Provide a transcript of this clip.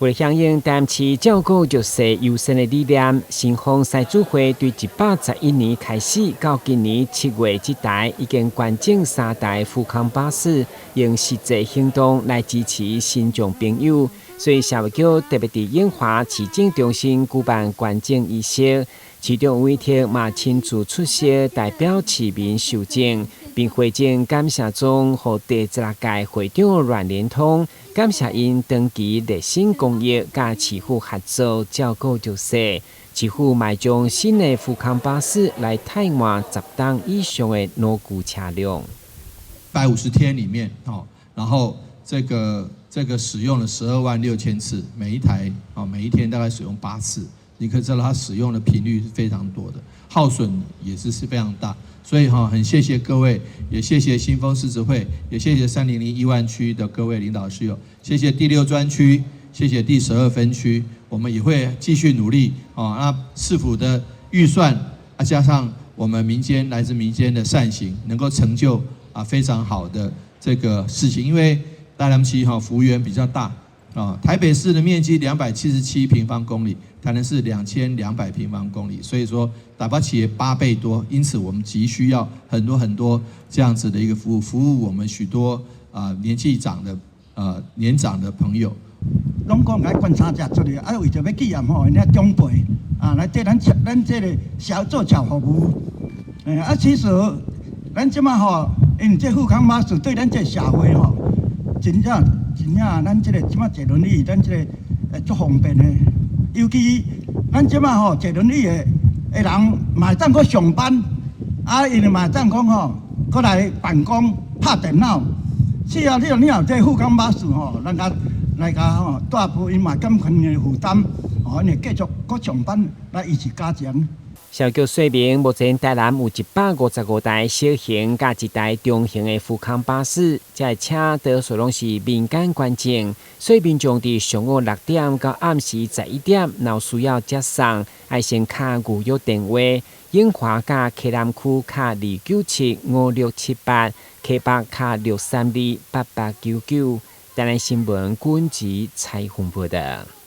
為響應台南市照顧弱勢優先的理念，新豐獅子會對111年開始到今年7月這台已經捐贈三台富康巴士，用實際行動來支持身障朋友。所以社會局特別佇永華市政中心舉辦捐贈儀式，市長委託嘛親自出席代表市民受贈，並回贈感謝狀予第十六屆會長阮連通，感謝𪜶長期熱心公益，佮市府合作照顧弱勢。市府嘛將新的富康巴士來替換10噸以上的農具車輛。150天裡面，哦，然後這個使用了126,000次，每一台啊，每一天大概使用8次，你可以知道它使用的頻率是非常多的，耗損也是非常大。所以哈，很謝謝各位，也謝謝新豐獅子會，也謝謝3001萬區的各位領導師友，謝謝第六專區，謝謝第12分區，我們也會繼續努力啊。那市府的預算啊，加上我們民間來自民間的善行，能夠成就啊非常好的這個事情。因為台南市哈幅員比較大啊，台北市的面積277平方公里，台南市2200平方公里，所以說台北市8倍多，因此我們急需要很多很多這樣子的一個服務，服務我們許多啊年紀長的年長的朋友。攏講愛捐三隻出來，啊為著欲紀念吼，𪜶長輩啊來替咱這個社做社服務。啊，其實咱這馬吼，因為這富康巴士對咱這個社會吼，真正真正，咱這個這馬坐輪椅，咱這個足方便的。尤其咱這馬吼坐輪椅的人，嘛會當閣上班，啊，𪜶嘛會當講吼，閣來辦公拍電腦。是啊，你若有這富康巴士吼，咱較來共吼帶負𪜶嘛減輕的負擔，吼，𪜶會繼續閣上班來維持家庭。社局說明，目前台南有155台小型佮一台中型的富康巴士，這个車多數攏是民間捐贈，所以民眾佇上午6點到暗時11點，若有需要接送，愛先敲預約電話。永華佮溪南區敲297-5678，溪北敲632-8899。台南新聞君子采訪報導。